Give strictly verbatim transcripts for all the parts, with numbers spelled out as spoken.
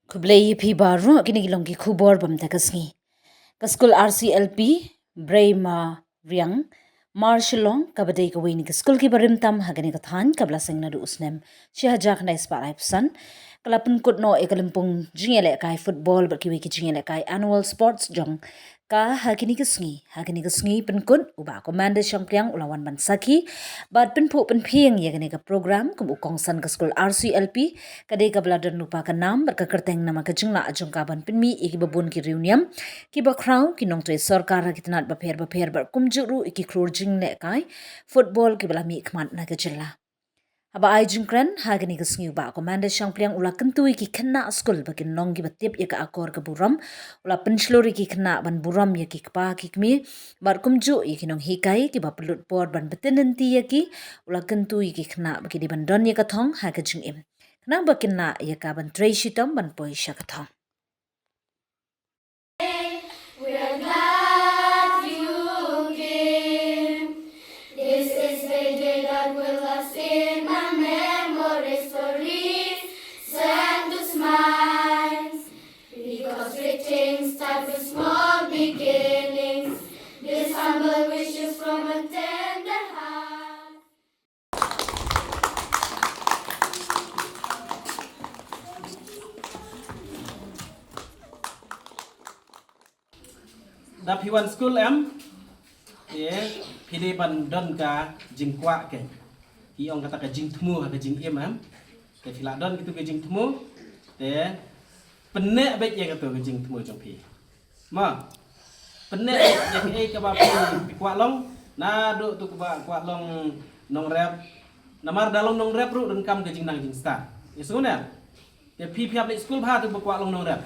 Khublei ïa phi baroh, kine ki long ki khubor ba mynta ka sngi. Ka skul R C L P Breimariang Marshillong, kaba dei kawei na ki skul kiba rimtam ha kane ka thaiñ, kaba la seng naduh u snem shi hajar khyndai spah laiphew san, ka la pynkut noh ïa ka lympung jingïalehkai football bad kiwei ki jingïalehkai annual sports jong ka ha kine ki sngi. Ha kine ki sngi pynkut, u Bah Commander Shangpliang u la wan ban sakhi bad pynphuh pynphieng ïa kane ka program kum u kongsan ka skul R C L P. Ka dei kaba la don lypa ka nam bad ka kyrteng namar ka jinglah jong ka ban pynmih ïa kiba bun ki riewniam kiba khraw, ki nongtrei sorkar ha ki tnat bapher bapher bad kumjuh ruh ïa ki khlur jinglehkai football kiba la mihkhmat na ka jylla. Haba ai jingkren ha kane ka sngi, u Bah Commander Shangpliang u la kyntu ïa ki khynnah skul ba kin long kiba tip ïa ka akor ka burom. U la pynshlur ïa ki khynnah ban burom ïa ki kpa ki kmie bad kumjuh ïa ki nonghikai kiba pynlut por ban btin lynti ïa ki. U la kyntu ïa ki khynnah ba ki dei ban don ïa ka thong ha ka jingim, khnang ba kin lah ïa ka ban trei shitom ban poi sha ka thong. We're glad you came. This is the day that will last in our memories, stories sent to smiles. Because great things start with small beginnings. This humble wish is from a tender heart. Da phi wan skul em, te phi dei ban don ka jingkwah keiñ. Ki ong kata ka jingthmu ha ka jingim em. Te phi la don kito ka jingthmu, te pynneh beit ïa kato ka jingthmu jong phi. Mo. Pynneh ïa kaei kaba phi, phi kwah long, naduh to kaba kwah long nongrep. Namar da long nongrep ruh donkam ka jingnang jingstad. Ïa sngewbha. Te phi, phi hap leit skul bha to ba kwah long nongrep.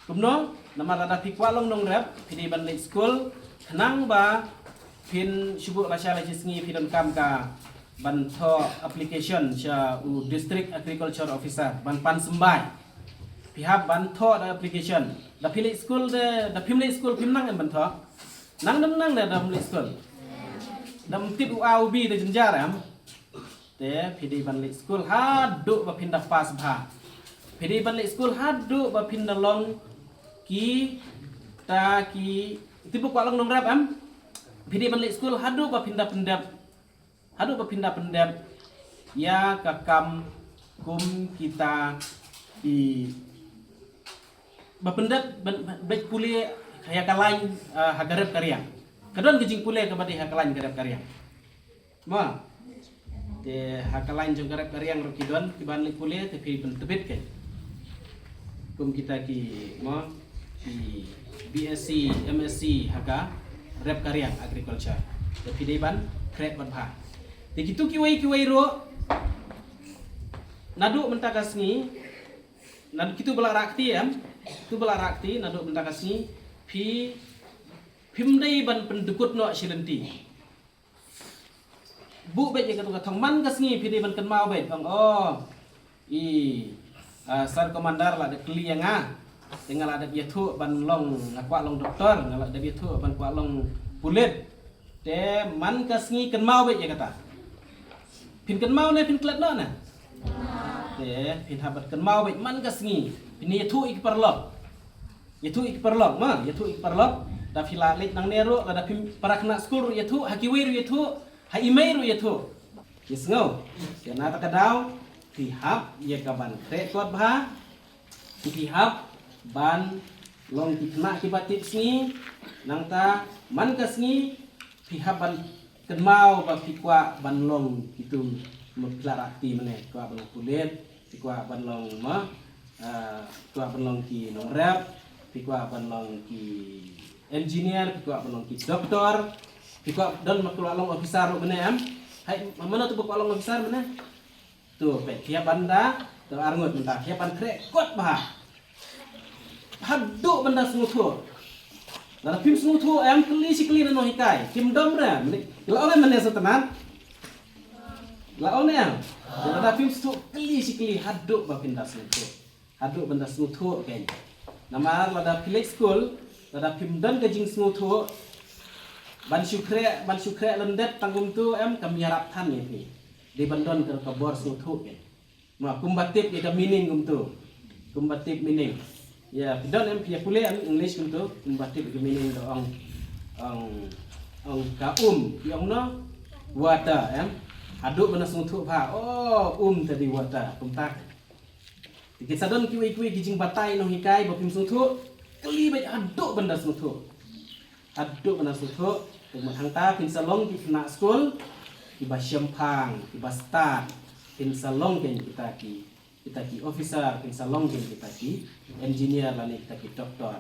Kumno, namar lada phi kwah long nongrep, phi dei ban leit skul, khnang ba phin shu buh lashai lashisngi phi donkam ka ban thoh application sha u District Agriculture Officer ban pan symbai. Phi hap ban thoh da application. Da phi leit skul de, da phim leit skul phim nang em ban thoh. Nang dem nang de da phim leit skul. Da phim tip u A u B de jynjar em. Te phi dei ban leit skul haduh ba phin da pass bha. Phi dei ban leit skul haduh ba phin da long kita ki, tip ba kwah long nongrep em. Phi dei ban leit skul haduh ba phin da pyndep, haduh ba phin da pyndep ïa ka kam kum kita ki, ba pyndep, ban, ban pule ïa ka lain, ah, ha ka rep ka riang. Ka don ka jingpule kaba dei ha ka lain ka rep ka riang. Mo. Te ha ka lain jong ka rep ka riang ruh ki don kiban leit pule, te phi pyntbit keiñ. Kum kita ki, mo, ki B S C, M S C ha ka rep ka riang agriculture. Te phi dei ban khreh bad bha. Te kito kiwei kiwei ruh, naduh mynta ka sngi, naduh kito ba la rah kti em, kito ba la rah kti, naduh mynta ka sngi phi, phim dei ban pyndukut noh shi lynti. Buh beit ïa kato ka thong, man ka sngi phi dei ban kynmaw beit, ong, oh, i, ah, Sir Commander la dep kylli ïa nga. Te nga la dep ïathuh ban long, nga kwah long doktor, nga la dep ïathuh ban kwah long pulit. Te man ka sngi kynmaw beit ïa kata. Phin kynmaw ne phin klet noh ne? Te phin hap ban kynmaw beit man ka sngi. Phin ïathuh ïa ki paralok. Ïathuh ïa ki paralok, ma, ïathuh ïa ki paralok. Da phi la leit nangne ruh, lada phim, para khynnah skul ruh ïathuh, ha kiwei ruh ïathuh, ha i mei ruh ïathuh. Ïa sngew. Ïa na kata ka daw phi hap ïa ka ban khreh kot bha. Phi hap ban long ki khynnah kiba tipsngi. Nangta man ka sngi phi hap ban kynmaw ba phi kwah ban long kitu, ma phi la rah kti mynne, kwah ban long pulit, phi kwah ban long ma, ah, phi kwah ban long ki nongrep, phi kwah ban long ki engineer, phi kwah ban long ki doktor, phi kwah don ma kwah long officer ruh mynne em. Hai, mano tu ba kwah long officer mynne? Tu, peit, phi hap ban da, tu arngut mynta, phi hap ban khreh kot bha. Haduh ban da sngewthuh. Lada phim sngewthuh em, kylli shi kylli na nonghikai. Kim dom re, mynne, la ong em mynne sa tnat. La ong em. Lada phim sngewthuh, kylli shi kylli haduh ba phin da sngewthuh. Haduh ban da sngewthuh keiñ. Namar lada phi leit skul, lada phim don ka jingsngewthuh, ban shu khreh, ban shu khreh lyndet tang kumtu em, kam ïarap than ïa phi. Dei ban don ka, ka bor sngewthuh keiñ. Ma, kumba tip ïa ka meaning kumtu. Kumba tip meaning. Ïa, phi don em, phi ïa pule em English kumto, kumba tip ki meaning da ong, ong, ong ka um, ki ong no, water em. Haduh ban da sngewthuh bha, oh, um te dei water, kumta. Te kin sa don kiwei kiwei ki jingbatai nonghikai ba phim sngewthuh, kylli beit haduh ban da sngewthuh. Haduh ban da sngewthuh, te hangta phin sa long ki khynnah skul kiba shemphang, kiba stad, phin sa long kein kita ki, kita ki officer, phin sa long kein kita ki engineer lane kita ki doctor.